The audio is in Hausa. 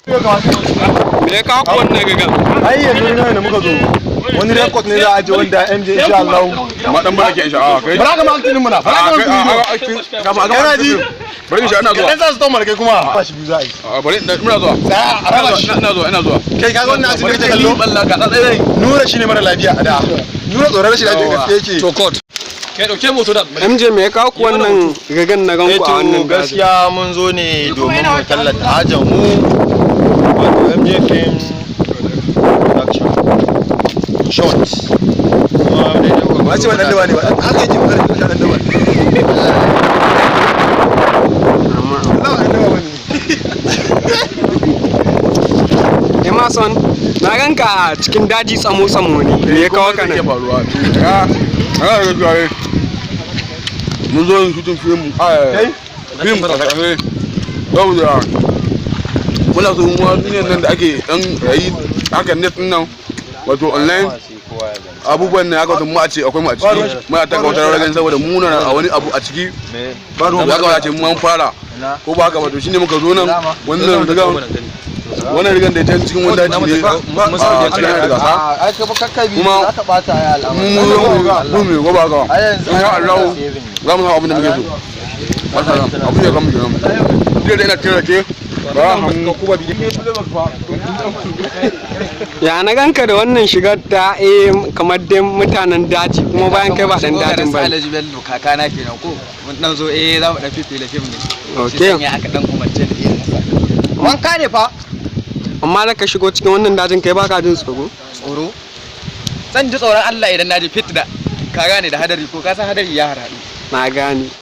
Me ya kawo ku wannan gagan? Ai yanzu ne da muka zo, wani record ne za a je wanda MJ, insha Allah. Ma dan barake, insha Allah kai. Bara ka ma acting muna, bara ka ma acting. Kana ji? Bari insha, ina zuwa. Kaɗan za su tomar kai kuma ba shi biyu za a yi. A, bari, muna zuwa. Tsaya a raba shi. Ina zuwa, ina zuwa. Kai, kaga wannan acting da kake kallo? Balla ga tsatsai. Nura shine mara lafiya a da. Nura tsoron rashin lafiya gaske yake. To court. Kai, dauke moto da. MJ, me ya kawo ku wannan gagan na ganku a wannan dajin? Gaskiya mun zo ne domin mu tallata hajar mu, wato MJ Film Production Short. Kuma daidai gwargwado. Ba ce ba dan daba ne ba, haka yake magana da dan daba ne. Allah, ba dan daba bane. Emerson, na ganka a cikin daji tsamo tsamo ne. Me ya kawo ka Ke nan? faruwa ya ana da gaskiya, mun zo yin shooting film. Kai? Film saboda muna so mu duniyar nan da ake dan rayi haka, net din nan, wato online abubuwan ne haka, wato mu a ce akwai mu a ciki, muna taka wata rawar gani saboda mu na a wani abu a ciki. Ya kamata a ce mu an fara, ko ba haka ba? To shine muka zo nan wannan rigan da ta cikin wani daji ne a cikin rigasa. Ai ka kakkabi Kuma za ka bata ai al'amari. Mu mu mu ko ba haka ba? Ai yanzu Insha Allah za mu samu abin da muke so. Masalam, abin da ya gamu kenan. Jiya da ina cire rake ba hamu. Ya na ganka da wannan shigar ta kamar dai mutanen daji, kuma bayan kai ba dan dajin ba ne? Alhaji Bello kakana kenan ko mun dan zo, za mu dan fifila fim ne. Okay. Shi sanya aka dan umarce ni irin haka. Wanka ne fa. Amma da ka shigo cikin wannan dajin, kai baka jin tsoro? Tsoro? Zan ji tsoron Allah idan na ji fit da ka gane da hadari, ko ka san hadari ya harhaɗu. Na gane.